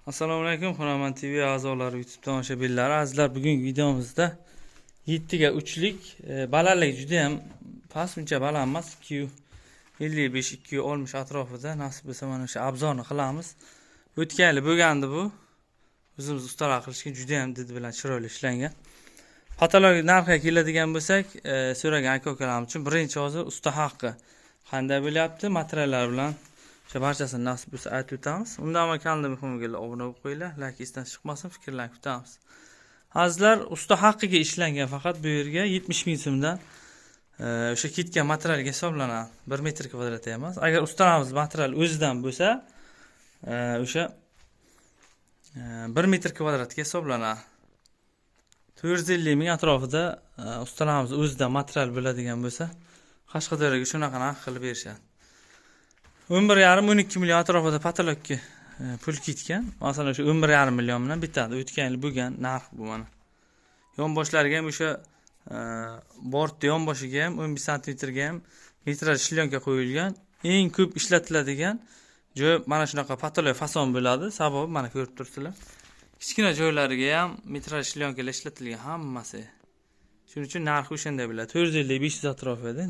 Assalomu alaykum, Hunarmand TV a'zolari, YouTube tomoshabinlari. Azizlar, bugungi videomizda 7 ga 3 lik balandligi juda ham past, uncha baland emas, 255, 260 atrofida. Nasib bo'lsa, mana o'sha обзор ni qilamiz. O'tgan yili bo'lgandi bu. O'zimiz ustalar qilishgan, juda ham did bilan chiroyli ishlangan. Потолок narxiga keladigan bo'lsak, so'ragan aka ukalarimiz uchun birinchi hozir usta haqqi qanday bo'lyapti, materiallar bilan o'sha barchasini nasib bo'lsa aytib o'tamiz. Undan avval kanalda muhim obuna bo'lib qo'yinglar, layk esdan chiqmasin, fikrlarni kutamiz. Azizlar, usta haqqiga ishlangan faqat bu yerga 70 ming so'mdan o'sha ketgan materialga hisoblanadi. 1 metr kvadrat emas. Agar ustalarimiz material o'zidan bo'lsa, o'sha 1 metr kvadratga hisoblanadi. 450 ming atrofida ustalarimiz o'zidan material bo'ladigan bo'lsa, Qashqadaryoga shunaqa narx qilib berishadi. 11,5, 12 million atrofida потолок ka pul ketgan. Masalan, o'sha 11,5 million bilan bitadi. O'tgan yil bo'lgan narx bu mana. Yonboshlariga ham o'sha bortni yonboshiga ham 15 santimetrga ham metraj shlyonka qo'yilgan. Eng ko'p ishlatiladigan joy mana shunaqa потолок fason bo'ladi. Sababi mana ko'rib turibsizlar. Kichkina joylariga ham metraj shlyonkalar ishlatilgan hammasi. Shuning uchun narxi o'shanday bo'ladi. 450, 500 atrofida.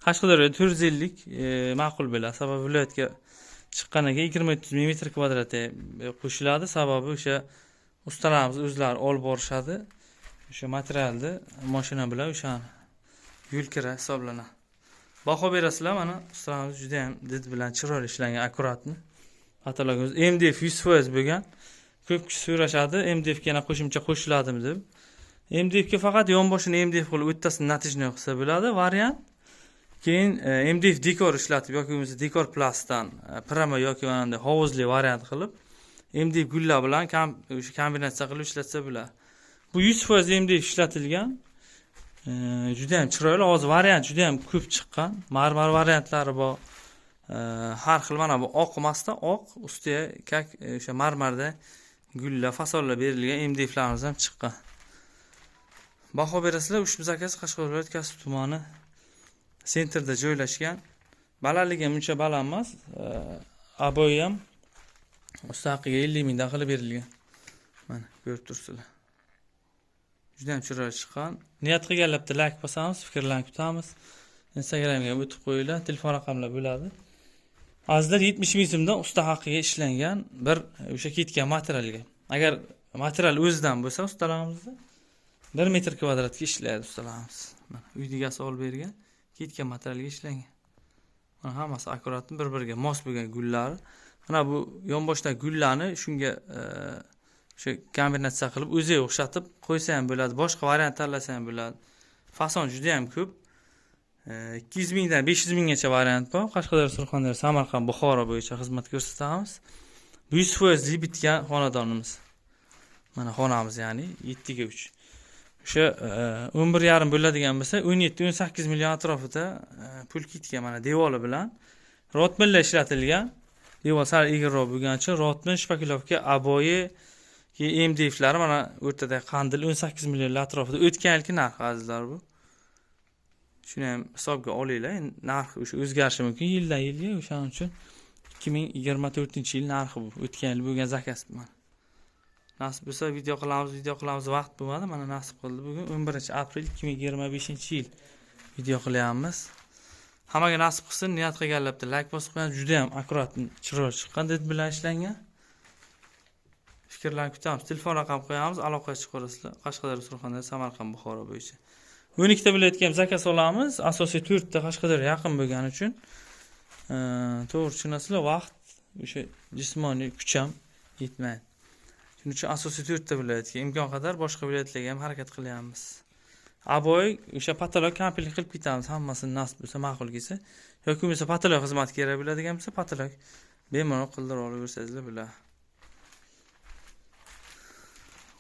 Qashqadaryoda 450 ma'qul bo'ladi. Sababi viloyatga chiqqaniga 20-30 ming metr kvadrat qo'shiladi. Sababi o'sha ustalarimiz o'zlari olib borishadi. O'sha materialni mashina bilan o'shani yo'l kira hisoblanadi. Baho berasizlar, mana ustalarimiz juda ham did bilan chiroyli ishlangan, аккуратный. Потолок imiz MDF 100% bo'lgan. Ko'p kishi so'rashadi, MDF ga yana qo'shimcha qo'shiladimi deb. MDF ga faqat yonboshini MDF qilib, o'rtasini натяжной qilsa bo'ladi variant. Keyin MDF dekor ishlatib yoki bo'lmasa dekor plastdan prama yoki mana hovuzli variant qilib MDF gullar bilan o'sha kombinatsiya qilib ishlatsa bo'ladi. Bu 100% MDF ishlatilgan. Juda ham chiroyli. Hozir variant juda ham ko'p chiqqan. Marmar variantlari bor. Har xil, mana bu oq emasda, oq ustiga как o'sha marmarda gullar, fasonlar berilgan MDFlarimiz ham chiqqan. Baho berasizlar, ushbu заказ Qashqadaryo viloyati Kasb tumani центр da joylashgan. Balandligi ham uncha baland emas. Обои ham usta haqiga 50 mingdan qilib berilgan. Mana ko'rib turibsizlar. Juda ham chiroyli chiqqan. Niyat qilganlar bitta layk bosamiz, fikrlarni kutamiz. Instagramga ham o'tib qo'yinglar, telefon raqamlar bo'ladi. Azizlar, 70 ming so'mdan usta haqiga ishlangan bir o'sha ketgan materialga. Agar material o'zidan bo'lsa ustalarimizda 1 metr kvadratga ishlaydi ustalarimiz. Mana uy egasi olib bergan, ketgan materialga ishlangan. Mana hammasi аккуратный, bir-biriga mos bo'lgan gullari. Mana bu yonboshdagi gullarni shunga o'sha kombinatsiya qilib o'ziga o'xshatib qo'ysa ham bo'ladi, boshqa variant tanlasa ham bo'ladi. Fason juda ham ko'p. 200 mingdan 500 minggacha variant bor. Qashqadaryo, Surxondaryo, Samarqand, Buxoro bo'yicha xizmat ko'rsatamiz. Bu 100% bitgan xonadonimiz. Mana xonamiz, ya'ni 7 ga 3. O'sha 11,5 bo'ladigan bo'lsa, 17-18 million atrofida pul ketgan mana devori bilan. Rotmillar ishlatilgan. Devor sal egriroq bo'lgani uchun rotmil, шпаклёвка, обои, keyin MDFlari, mana o'rtada qandil 18 millionlar atrofida o'tgan yilgi narx, azizlar, bu. Shuni ham hisobga olinglar. Endi narx o'sha o'zgarishi mumkin yildan yilga, o'shaning uchun 2024-yil narxi bu. O'tgan yil bo'lgan заказ mana. Nasib bo'lsa video qilamiz, video qilamiz, vaqt bo'lmadi. Mana nasib qildi. Bugun 11 aprel 2025-yil video qilyapmiz. Hammaga nasib qilsin, niyat qilganlar bitta layk bosib qo'yamiz. Juda ham аккурат, chiroyli chiqqan, did bilan ishlangan. Fikrlarni kutamiz. Telefon raqam qo'yamiz, aloqaga chiqaverasizlar. Qashqadaryo, Surxondaryo, Samarqand, Buxoro bo'yicha. 12 ta viloyatga ham заказ olamiz. Asosiy 4 ta Qashqadaryo yaqin bo'lgani uchun. To'g'ri tushunasizlar, vaqt, o'sha jismoniy kuch ham yetmaydi. Shuning uchun asosiy 4 ta viloyatga, imkon qadar boshqa viloyatlarga ham harakat qilyapmiz. Обои, o'sha потолок komplekt qilib ketamiz, hammasini nasib bo'lsa, ma'qul kelsa. Yoki bo'lmasa потолок xizmati kerak bo'ladigan bo'lsa, потолок bemalol qildirib olaversangizlar bo'ladi.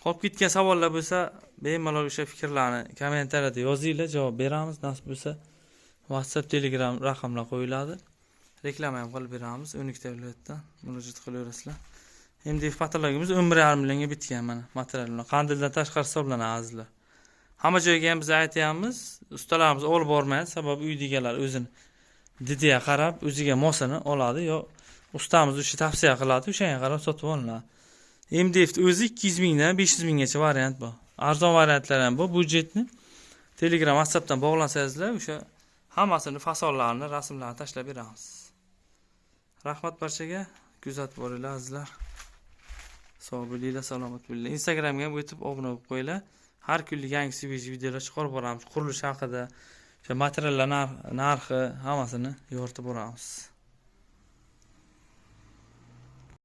Qolib ketgan savollar bo'lsa, bemalol o'sha fikrlarni kommentariyada yozinglar, javob beramiz. Nasib bo'lsa WhatsApp, Telegram raqamlar qo'yiladi. Reklama ham qilib beramiz. 12 ta viloyatdan murojaat qilaverasizlar. MDF потолок imiz 11,5 millionga bitgan mana material bilan. Qandildan tashqari hisoblanadi, azizlar. Hamma joyga ham biz aytyapmiz, ustalarimiz olib bormaydi, sababi uy egalari o'zini didiga qarab, o'ziga mosini oladi yo ustamiz o'sha tavsiya qiladi, o'shanga qarab sotib olinadi. MDF o'zi 200 mingdan 500 minggacha variant bor. Arzon variantlar ham bor, byudjetni. Telegram, WhatsAppdan bog'lansangizlar, o'sha hammasini fasonlarini, rasmlarini tashlab beramiz. Rahmat barchaga, kuzatib boringlar, azizlar. Sog' bo'linglar, salomat bo'linglar. Instagramga ham o'tib obuna bo'lib qo'yinglar. Har kunlik yangi свежий videolar chiqarib boramiz. Qurilish haqida, o'sha materiallar narxi hammasini yoritib boramiz.